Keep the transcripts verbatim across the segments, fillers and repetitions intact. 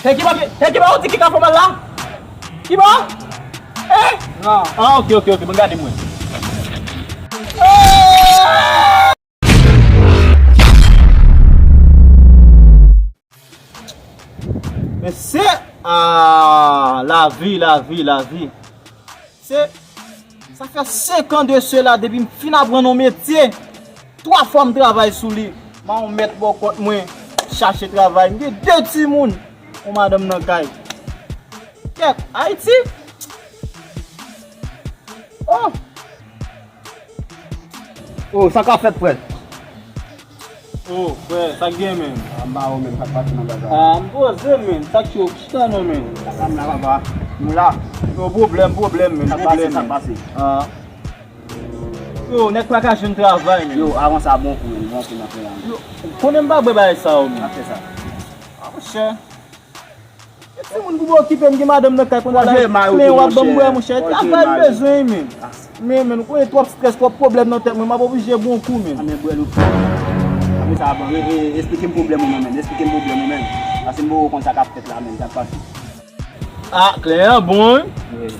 Hey, ki bò, hey, ki bò ou di ki ka fè mal la? Ki bò? Eh? Non. Ah, ok, ok, ok, mwen gade mwen. Mesye, ah, lavi, lavi, lavi. Se, sa fè senk an de sela depi m fin aprann yon metye. Twa fwa m travay sou li. Mawon mèt bò kont mwen chache travay. M gen de timoun. Yon madanm nan kay. Kèt, Ayiti? Oh! Oh, sa k ap fèt, frè? Oh, frè, sa k gen, menn? Ah, m ba ou, menn, sa k pase nan gaz la? Ah, m poze, menn, sa k cho, chita non, menn. Sa m la, papa. Nou la. Yo, pwoblèm, pwoblèm, menn, pwoblèm, menn. Sa k pase, sa k pase? Ah. Yo, nèg pa ka jwenn travay, menn. Yo, avan sa, bon kou, menn, bon kou nan fè la, menn. Yo, konnen m pa bwè bagay sa yo, menn. N ap fè sa. Ah, monchè. Gen timoun pou m okipe, m gen madanm nan kay, kounye a la, plen w ap ban m bwè, monchè. Travay m bezwen, menn. Men, menn, ou konnen twòp strès, twòp pwoblèm nan tèt mwen, m ap oblije bon kou, menn. Anben bwè l ou fè. Apre sa, bon, e, e, esplike m pwoblèm ou nan, menn. Esplike m pwoblèm ou, menn. Paske m poko konn sa k ap fèt la, menn. Sa k pase? Ah, kleren an bon, wi.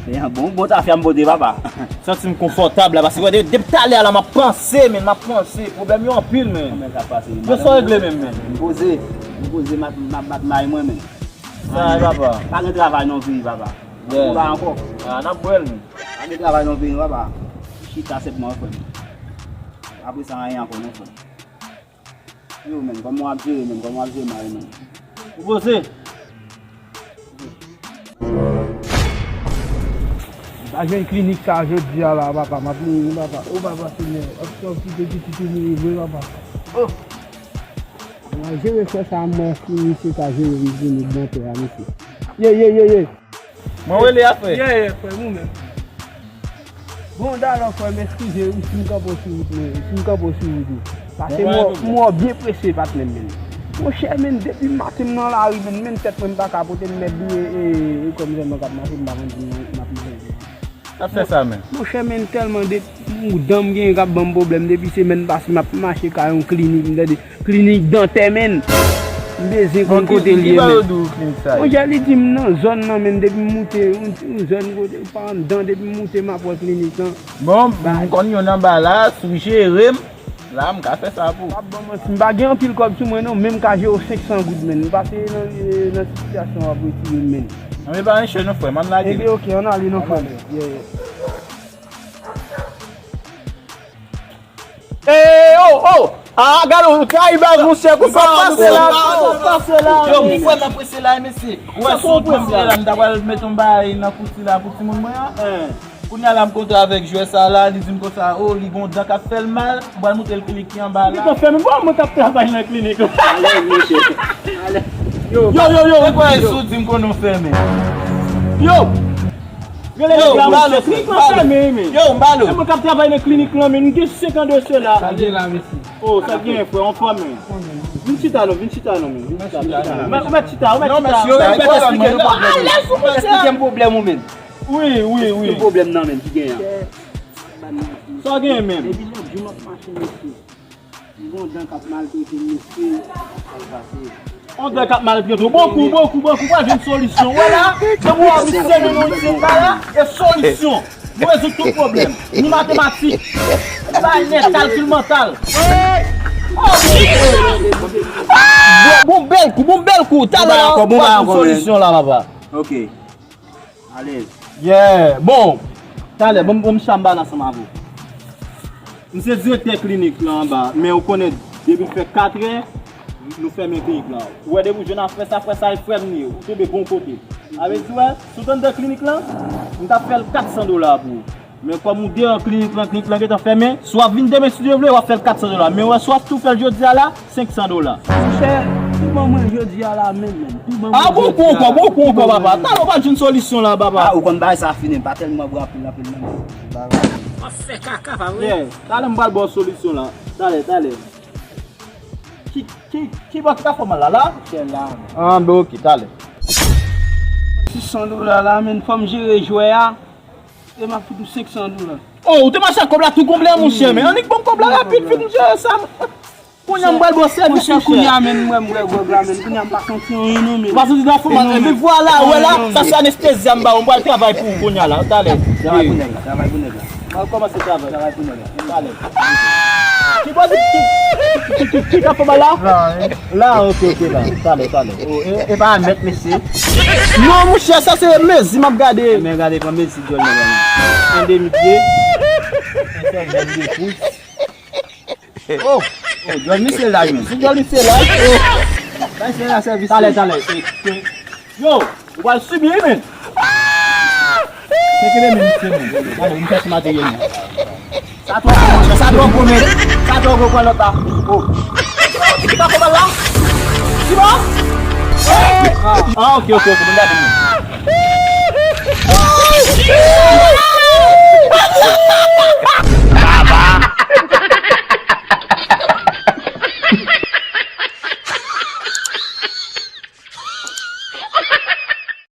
Kleren an bon, bon tafya m pote, papa. Santi m konfòtab la, paske wè, de-, depi talè a la, m ap panse, menn, m ap panse. Pwoblèm yo anpil, menn. Anben sa k pase, menn. Yo sa w regle menm, menn. M poze, m poze, m ap, m ap bat may mwen, menn. Sa, papa. Pa gen travay nan peyi, papa. Yeah. Ou la ankò. Ah, n ap bwè l, menn. Pa gen travay nan peyi, papa. Chita senpman, frè m. Apre sa, anyen ankò, non, frè m. Yo, menn, kòman w ap jere, menn? Kòman w ap jere may ou, menn? Ou poze? M pa jwenn klinik sa jodi a la, papa. M ap mouri, papa. O, papa, Senyè. Ap, ap kite pitit ou mouri vre, papa. Oh! M ap jere frè sa, m wè si misye ka jere m klinik dantè a, mesye. Ye, ye, ye, ye. Mwen rele a, frè. Ye, ye, frè, ou menm. Bon, dalò, frè m, eskize wi si m kanpe w sou wout mwen, si m kanpe w sou wout ou. Paske m wè w byen prese, patnè m, menn. Monchè, menn, depi maten m nan lari, menn, menn tèt mwen m pa ka pote m mèt dwe, e, e, kòm zòn nan k ap mache, m pa konn si m ap manje. Sa fè sa, menn. Monchè, menn, tèlman de dan m genyen k ap ban m pwoblèm depi semèn pase, m ap mache kay yon klinik, m tande klinik dantè, menn. M bezwen konn kote l ye, menn. Monchè, li di m nan zòn nan, menn, depi m moute, yon, yon zòn kote, pa anndan, depi m moute, m ap wè klinik lan. Bon, m konn youn anba la, si w jere m, la, m ka fè sa pou ou. M pa gen anpil kòb sou mwen, non, men m ka jere w senk san goud, menn. M pase nan, nan sitiyasyon w ap retire m, menn. Anben, pa anyen, non, frè m, ann lage. Ebyen, ok, ann ale, non, frè m. Yeah, yeah. Ey, oh, oh! Ah, gade, ou trayi baz, monchè, kou sa pase la, kou sa pase la. Yo, m fè m ap prese la, mesye. Ou wè, si w pran m la, m ta pral met yon bagay nan kouti la pou timoun mwen an. Kounye a la, m kontre avèk jwè sa la, li di m konsa, oh, li gon dan k ap fè l mal, m pral montre l klinik ki anba la. Li konn fèmen, bon, mwen k ap travay nan klinik la. Ale, monchè. Ale. Yo, yo, yo, yo. E kwa, si w di m konnen w fèmen. Yo! Rele nèg la, monchè. Klinik lan fèmen, men. Yo, m ba l. E mwen k ap travay nan klinik lan, men. M gen senk an de sela. Sa gen la, mesye? Oh, sa gen, frè, anfòm, men. Vin chita non, vin chita non, men. Vin chita, vin chita. Ou mèt chita, ou mèt chita. Mesye, yo mèt esplike nou pwoblèm. Alèz ou, mesye. Esplike m pwoblèm ou, men. Wi, wi, wi. Esplike m pwoblèm nan, men, ki gen an. Sa gen, men. Depi lòt jou m ap mache, mesye. Yon dan k ap maltrete m, mesye. Yon dan k ap maltrete w. Bokou, bokou, bokou, pral jwenn solisyon. Wè la, depi w ap sèvi nou isit la, la, e solisyon. Nou rezoud tout pwoblèm. Ni matematik, ni bay nèt, kalkil mantal. Oh, bon, bon bèl kou, bon bèl kou. Talè la, pral jwenn solisyon la, papa. Ok. Alèz. Yeah. Bon, talè, bon, bon, m chanm bal ansanm avè w. M se direktè klinik lan anba, men ou konnen, depi l fè katrè, nou fèmen klinik lan. Ou wè, depi w jwenn a frè sa, frè sa, e frè m li ye, ou tonbe bon kote. Sa vle di, wè, si w t anndan klinik lan, m t ap fè l kat san dola pou ou. Men kòm ou deyò klinik lan, klinik lan gentan fèmen, si w ap vin demen, si Dye vle, w ap fè l kat san dola. Men wè, si w ap tou fè l jodi a la, senk san dola. Monchè, tou ban mwen jodi a la menm, menm. Tou ban mwen jodi a la. Ah, bon kou ankò, bon kou ankò, papa. Talè w pral jwenn solisyon la, papa. Ah, ou konn bagay sa fini, m pa tèlman bwè anpil, anpil, non. M ap fè kaka, pa vre? Yeah, talè m pral ba w solisyon la. Talè, talè. Ki, ki, ki bò ki ka fè w mal la, la? Chè la. Ah, ben, ok, talè. Sis san dola la, menm, fò m jere jwè a. E m ap fout ou senk san dola. Oh, ou te mache ak kòb la tou konplè, monchè, men annik ban m kòb la rapid, vit, monchè, sa. Kounye a m pral ba w sèvis, monchè, monchè. Kounye a, menm, mwen, m bwè gwòg la, menm. Kounye a, m pa santi anyen, non, menm. M pa santi nan fon, man. Men vwala, wè la, sa se anestezi a m ba ou. M pral travay pou ou kounye a la. Talè. Travay pou nèg la, travay pou nèg la. Mwen kòmanse travay. Travay pou nèg la. Talè. Ki bò di, ki, ki, ki, ki, ki k ap fè bal la? La, wi. La, ok, ok, la. Talè, talè. O, e, e pa mèt, mesye. Non, monchè, sa se mezi m ap gade. Men gade, pran mezi djòl nan men. Yon demi pye. Yon sèl djòl de pous. Oh, oh, djòl misye laj, men. Si djòl misye laj, oh. Bay se la sèvis. Talè, talè. Yo, ou pral sibi, wi, men. Kenbe men misye, men. Talè, nou chèche materyèl, men. Sa twò gwo, monchè, sa twò gwo, men. Sa twò gwo, pran lòt la. Oh. Ki pa fè mal la? Ki pa? Ah, ok, ok, ok, mwen gade, men.